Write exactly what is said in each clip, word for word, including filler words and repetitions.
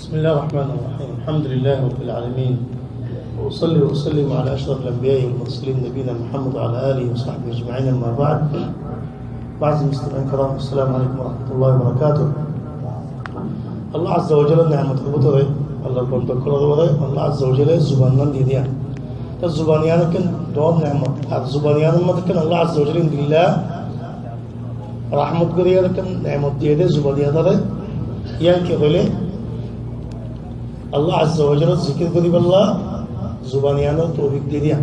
بسم الله الرحمن الرحيم. الحمد لله رب العالمين. وأصلي وأسلم على أشرف الأنبياء والمرسلين نبينا محمد وعلى آله وصحبه أجمعين. أما بعد. معزز المستمعين الكرام، السلام عليكم ورحمة الله وبركاته. Allah Azza wa Jalla ne'mot or bútore, Allah banda ókkolor uore Allah Azza wa Jalla zuban nan di diye. Te zuban iyan ekkán dor ne'mot. Ar zuban iyan or modde ekkán Allah Azza wa Jalla endilla rahmot gorí ekkán ne'mot diye de zuban iyan ore. Iyan ki hoile, Allah Azza wa Jalla zikir goríbolla zuban iyan ore toufik di diye.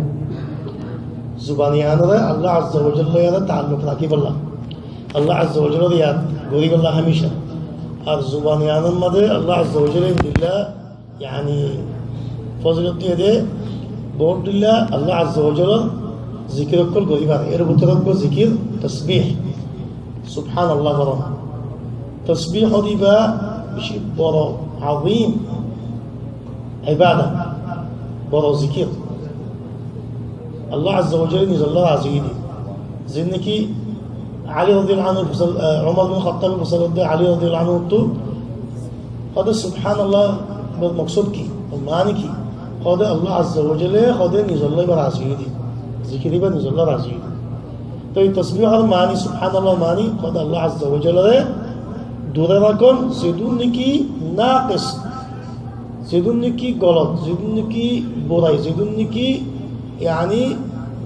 Zuban iyan ore Allah Azza wa Jalla iyan ore taalluk rakíbolla. Allah Azza wa Jalla ore yad goríbolla hámica. Ar zuban iyan or modde Allah Azza wa Jalla endilla, yani, fozilot diye de, bout dilla Allah Azza wa Jalla zikir ókkol gorí fare. Er bútore ókkol zikir, tasbih. Subhanallah boron. Tasbih ódiba beci boro, azim ibadat, boro zikir. Allah Azza wa Jalla nizolla razi óiye de. Zen niki Ali radiyallahu anhu fusal, eh, Umar bin Khattab fusal de Ali radiyallahu anhu tu hoó de Subhanallah, moksod ki? Mani ki? Hoó de Allah Azza wa Jalla hoó de nizolla iba razi óiye de. Zikir iba nizolla razi óiye de. To ei tasbih or mani, Subhanallah mani, hoó de Allah Azza wa Jalla re dure rakon, zedún niki naqis, zedún niki golot, zedún niki burai, zedún niki, yani,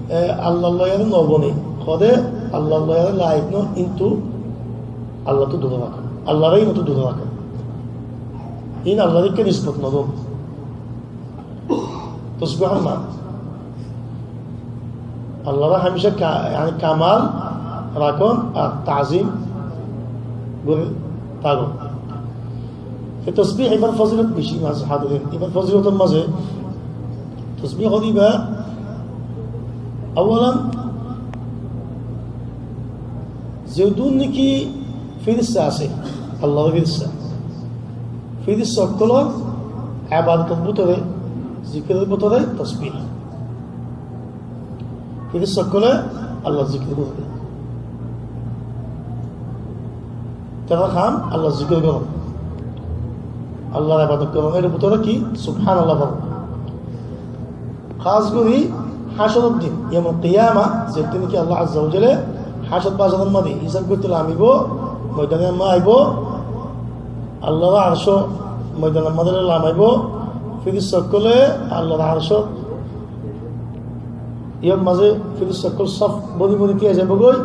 e, Allah loi no bone, hoó de Allah loi laik no, intu Allah tu dure rakon. Allah re intu dure rakon. In Allah re ke nisbot no don. Tasbih or mani. Allah re hámica ka-, yani kamal rakon ar tazim gorí rakon. Te tasbih ibar fozilot beci, mazé hadirin. Ibar fozilot or mazé tasbih ódiba, awalan, zedún niki firista asé, Allah r firista. Firista ókkolor ebadot or bútore, zikir or bútore tasbih. Firista ókkole Allah r zikir goron. Tara ham Allah r zikir goron. Allah r ebadot goron. Er bútore ki? Subhanallah boron. Hás gorí hácoror din, yawmul qiyama, ze din ki Allah Azza wa Jalla hácor bazar or mazé hísab goitté lamibo, moidan or mazé aibo, Allah r arco moidan or mazé lamibo, firista ókkole Allah r arco iyan mazé firista ókkol sof boni boni tiyai zaibo goi.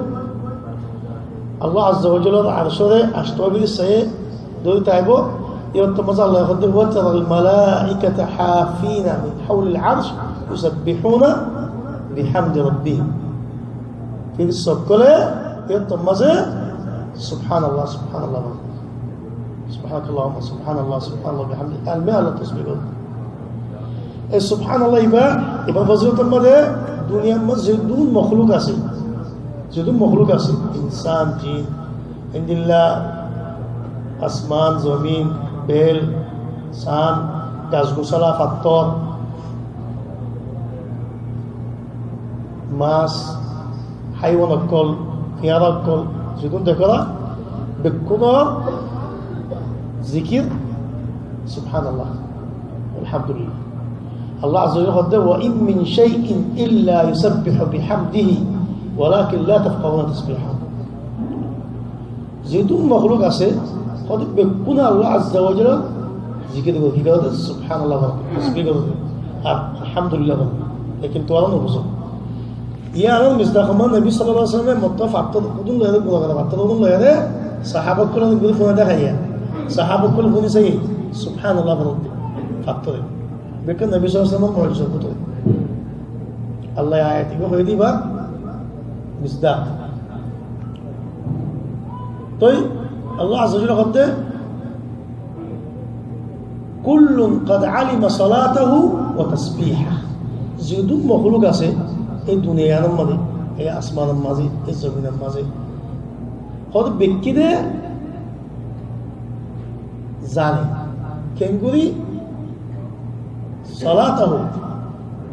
Allah Azza wa Jalla r arco re ancto firista ye dóri táibo. Iyan or mazé Allah hoó de, وترى الملائكة حافين من حول العرش يسبحون بحمد ربهم. Firista ókkole iyan or mazé Subhanallah, Subhanallah, Subhanakallahumma, Subhanallah, Subhanallah bihamdi, elme Allah tasbih goron. E Subhanallah iba, ibar fozilot or mazé duniyar mazé zedún mokhluk asé, zedún mokhluk asé, insan, jin, endilla asman, zomin, bel, san, gas gusala, fattor, mas, haiwan ókkol, fiyara ókkol, zedún dekóra, bekkúnor zikir, Subhanallah, Alhamdulillah. Allah Azza wa Jalla hoó de, وإن من شيء إلا يسبح بحمده ولكن لا تفقهون تسبيحهم. Zedún mokhluk asé, hoó de bekkúne Allah Azza wa Jalla zikir goron, ki goron? Subhanallah boron, tasbih goron, ar Alhamdulillah boron. Lekin tuáñra no buzó. Iyan or misdaq hon, Nobi sallallahu alaihi wasallam e mottá fattor hodún loiyaré, gura gura fattor hodún loiyaré, sahaba ókkol guri fúni deháiye. Sahaba ókkol fúni sai, Subhanallah boron de, fattore. Bekkún Nobi sallallahu alaihi wasallam or mu'jizar bútore. Allah ayat iba hoi diba, misdaq. Toi Allah Azza wa Jalla hoó de, كل قد علم صلاته وتسبيحه. Zedún mokhluk asé, e duniyar mazé, e asman or mazé, e zomin or mazé, hoó de bekkúne zane. Kengori? صلاته,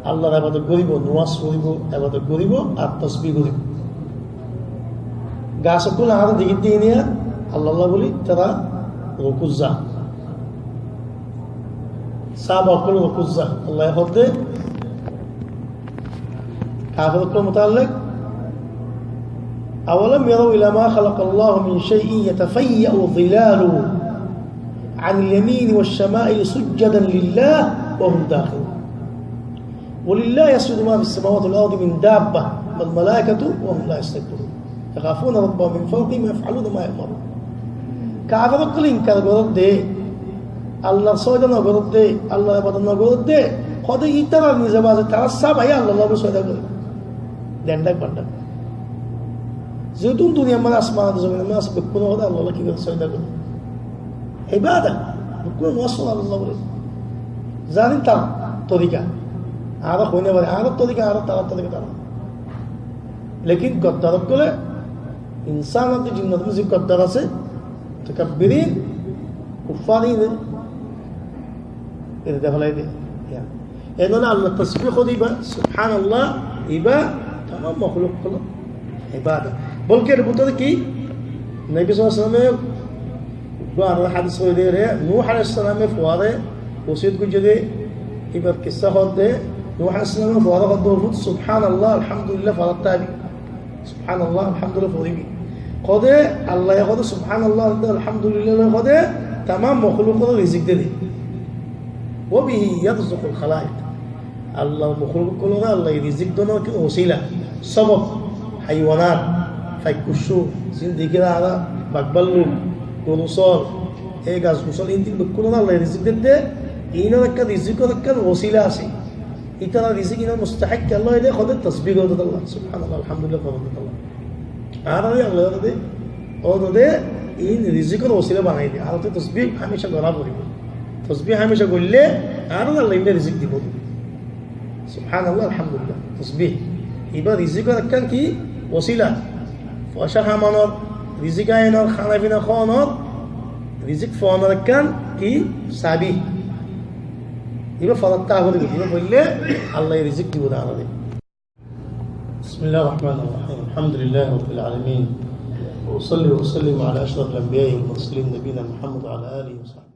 Allah r ebadot goribo, nomaz foribo, ebadot goribo, ar tasbih goribo. Gas ókkol añára dekí de niya, Allah Allah buli, tara rukut za. Sáhaba ókkolor kúzza, Allaye hoódde, kafer ókkolor mutaallik, أولم يروا إلى ما خلق الله من شيء يتفيأ ظلاله عن اليمين والشمائل سجدا لله وهم داخرون. ولله يسجد ما في السماوات والأرض من دابة والملائكة وهم لا يستكبرون. يخافون ربهم من فوقهم ويفعلون ما يؤمرون. Kafer ókkole inkar gorédde, Allar sóida no gorédde, Allar ebadot no gorédde, hoódde ítara nize baze tará sábai Allar lói sóida goré. Dendhak bandhak. Zehetu duniyar maze asman ar zomin ar maze asé, bekkúne hoódde Allar lói ki goré, sóida goré. Ebadat, bekkúne muwassalat Allar lói. Zani tar torika. Añára hoi no fari, añárar torika añárar, tarar torika tarar. Lekin goddar ókkole, insán ar jinnot or maze goddar asé, mutakabbirin, kuffar, ine, ere defélai de. Ya. Ene Allar tosbih hoódde ibá, subhanallah, ibá tamam mahluk ókkolor ebadat. Bolki er bútore ki, Nobi sallallahu alaihi wasallame uggwá aró hádis hoiyé de, Nuh alaihissalame fuare wosiyot goijjé de, ibar kissa hoódde, Nuh alaihissalame fuare hoódde, "Ó fut, subhanallah, alhamdulillah foribi. Subhanallah, alhamdulillah foribi." Hoódde, Allaye hoódde, subhanallah, alhamdulillah hoódde, tamam mahluk ókkolore rizik de de. وبه يرزق الخلائق. Allar mahluk ókkolore Allaye rizik donor ki wosila, sobob, haiwanat, faik kuccu, zin dekí de añára, bag balluk, goru sóol, e gas gusól, in din bekkúnore Allaye rizik der de, inor ekkán rizikor ekkán wosila asé. Ítara rizik inor mustahik kiyólla de, hoódde tosbih gorédde Allah, subhanallah, alhamdulillah gorédde Allah. Añára de Allaye hoódde, hoódde in rizikor wosila banai de. Añára tosbih hámica gora foribo. Tosbih hámica goille añára Allaye inde rizik dibo. Subhanallah, alhamdulillah, tosbih. Ibá rizikor ekkán ki? Wosila. Foicá hamanor, rizik ainor, hána fina hoonor, rizik foonor ekkán ki? Sabi. Ibá foratta foribo, ibá foille Allaye rizik dibo de añáre. بسم الله الرحمن الرحيم. الحمد لله رب العالمين. وأصلي وأسلم على أشرف الأنبياء والمرسلين نبينا محمد وعلى آله وصحبه.